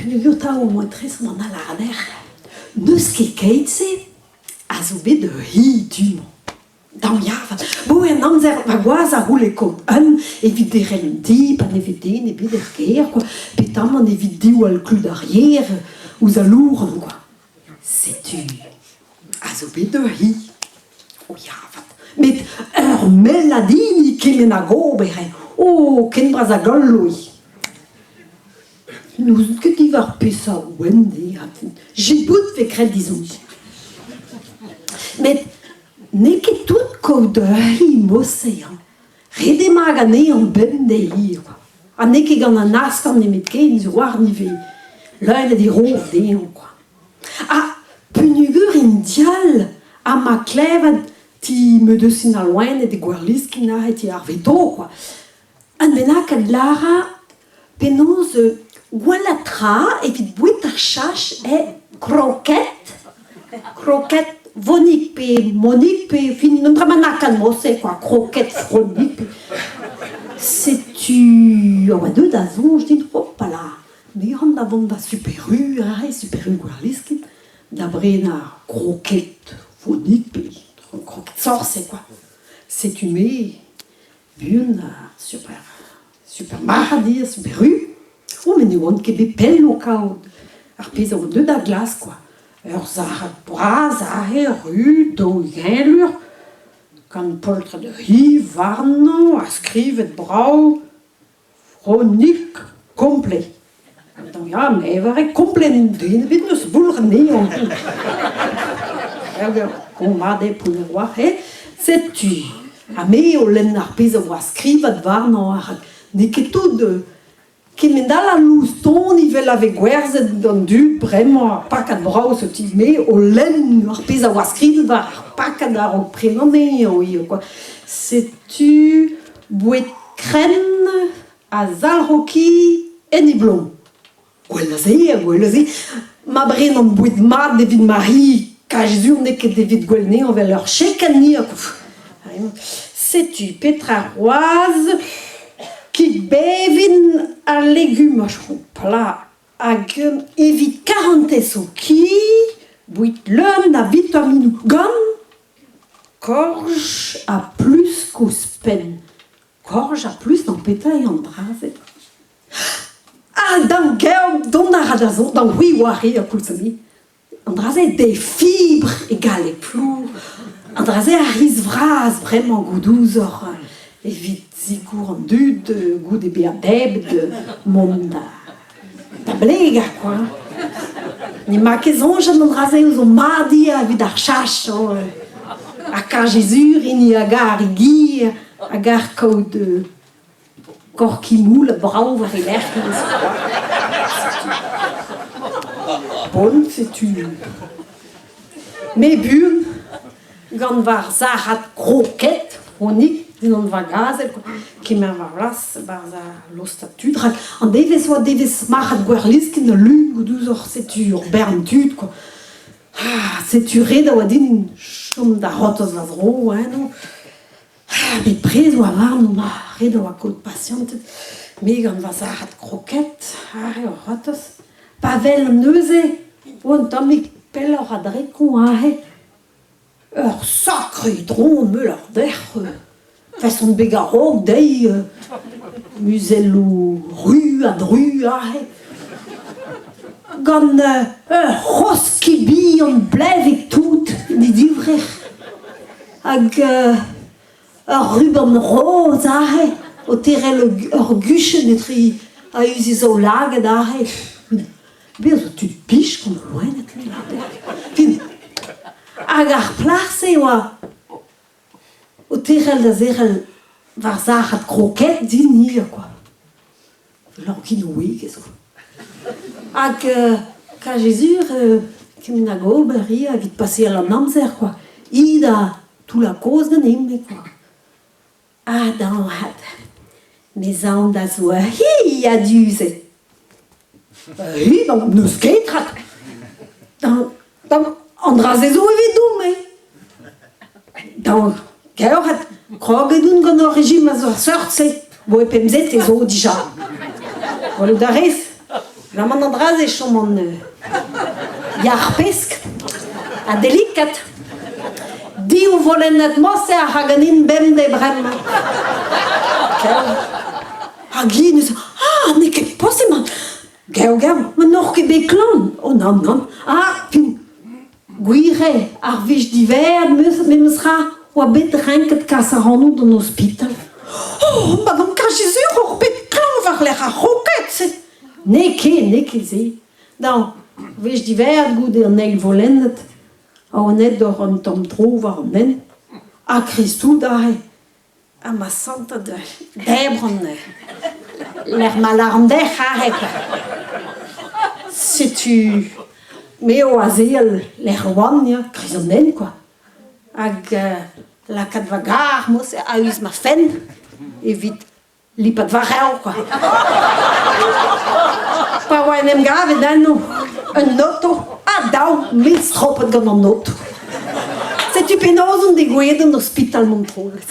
Peogwir 'ta omp etrezomp an alarder, n'eus ket keit-se a zo bet ur c'hi du-mañ. Daou ya 'vat, 'bo en amzer va gwaz a c'houlle kaout un evit derc'hel un ti pa ne vez den ebet er gêr kwa, petamant evit diwall klud ar yer ouzh al louran kwa. Setu a zo bet ur c'hi. O ya 'vat, met ur mellad hini kement hag ober eo, oh ken bras hag al loen. N'ouzon ket diwar peseurt ouenn eo Jibout 'vez graet disoñj. Met n'eo ket tout kaout ur c'hi mod-se hañ. Ret eo magañ anezhañ bemdez ivez kwa. Ha n'eo ket gant an askorn nemetken zo war ivez. Leuniet e rof dezhañ kwa. Ha peogwir int dial ha ma klevet ti medeusin al loened e Gwerliskin aze ti ar veto kwa. Un bennak a lâra penaos gwellañ tra evit boued ar chach eo kroked, kroked vonig pe monig pe fin un dra bennak mod-se kwa, kroked fronig. Setu a oa deuet da soñj din, hopala, me 'ran da vont da Super U aze, Super U Gwerliskin, da brenañ kroked vonig pe kroked sorse kwa. Setu me Buan ha super, super marc'had ivez, super ru. Oh, met ne oan ket bet pell o kaout ar pezh a oa deuet da glask kwa. Ur sac'had bras aze, ru, 40 lur, gant poltred ur c'hi warnañ ha skrivet brav Fronik komplet. Ya, me 'vare komplet den ebet n'eus boulc'h anezhañ. Mat eo pounner 'oa he. Setu ha me o lenn ar pezh a oa skrivet warnañ rak n'eo ket tout kement-all a loustoni 'vel a vez gwerzhet d'an dud bremañ ar pakad brav setu me o lenn ar pezh a oa skrivet war ar pakad a-raok prenañ anezhañ ivez kwa. Setu boued krenn a zalc'ho ki en e blom. Gwell a se, gwell a se. Ma brenan boued mat evit ma c'hi, kaj-sur n'eo ket evit gwell anezhañ evel ur chekenn Setu petra c'hoazh kig bevin ha legumaj. Hopla! Hag evit karantez ho ki, boued leun a vitaminoù gant korj ha plusk ouzhpenn. Korj ha plusk, dans petra eo an dra-se? Ah, daou gaeomp dont a ra da zont, daou c'hwi oar eo koulz ha me. An dra-se des fibres e galleg flour. An dra-se a riz vras bremañ goût ouzhoc'h evit sikour an dud goude bezañ debret mont da da blegañ kwa. N'emañ ket soñjet an dra-se ouzh ho mad ivez evit ar chach hañ. Ha kar-Jezur hini a gar e gi a gar kaout Korki-moul brav war e lerc'h ivez. Bon, setu me buan gant va sac'had kroked honig dindan va gazel kemer va blas 'barzh al lostad tud rak an devezh 'oa devezh marc'had Gwerliskin al lun goude setu ur bern tud kwa. Ah, setu ret a oa din chom da c'hortoz va zro eno. Ah, bet prez oa warnon, ma ret a oa kaout pasianted. Me gant va sac'had kroked, aze o c'hortoz. Pa wel neuze, o un tammig pelloc'h a-drekoñ aze, ur sakre itron meul ar dec'h, façon beg a-raok dezhi, muzelloù ru ha dru aze. Gant ur c'hozh ki bihan blevek tout en he divrec'h. Hag ur ruban roz aze o terc'hel ur guchenn etre a-us e zaoulagad aze. Bez' zo tud pich gant al loened Fin, hag ar plac'h-se oa o terc'hel da zerc'hel war sac'had kroked din ivez kwa. Lankinoùegezh kwa. Hag Kajezur kement hag ober ivez evit paseal an amzer kwa. I da toullañ kaoz ganin-me kwa. Ah dañvad, me 'z an da zo ur c'hi a-du-se. Hi n'eus ket rak an dra-se zo evidon-me. Dañ kaoc'hat, kroget on gant ur rejim a seurt-se. Boe pemzek zo dija. Gwelout a rez? Bremañ an dra-se e chom an yar-pesk ha delikat. Div volennad morse a ra ganin bemdez bremañ. Hag hi neuze, ah, n'eo ket posibl, Gaou, gaou, ma n'oc'h ket bet klañv. Oh nann, nann. Ah, piv Gwir eo, ar wech diwezhañ memes tra oa bet renket kas ac'hanout d'an ospital. Oh, ma gant kaji sur oc'h bet klañv war-lerc'h ar roked-se. N'eo ket, n'eo ket se. Dañ, wech diwezhañ goude an eil volennad, a oan aet d'ober un tamm tro war an hent, ha Kristoud aze. Ha ma santad debron lec'h ma lâran dec'h aze kwa. Setu me eo aze'l lec'h 'oan ya, kreiz an hent kwa. Hag lakaat va gar mod-se a-us ma fenn evit lipat va revr kwa. Pa oa en em gavet eno un oto ha daou me stropet gant an oto. Setu penaos on degouezhet en ospital Montroulez.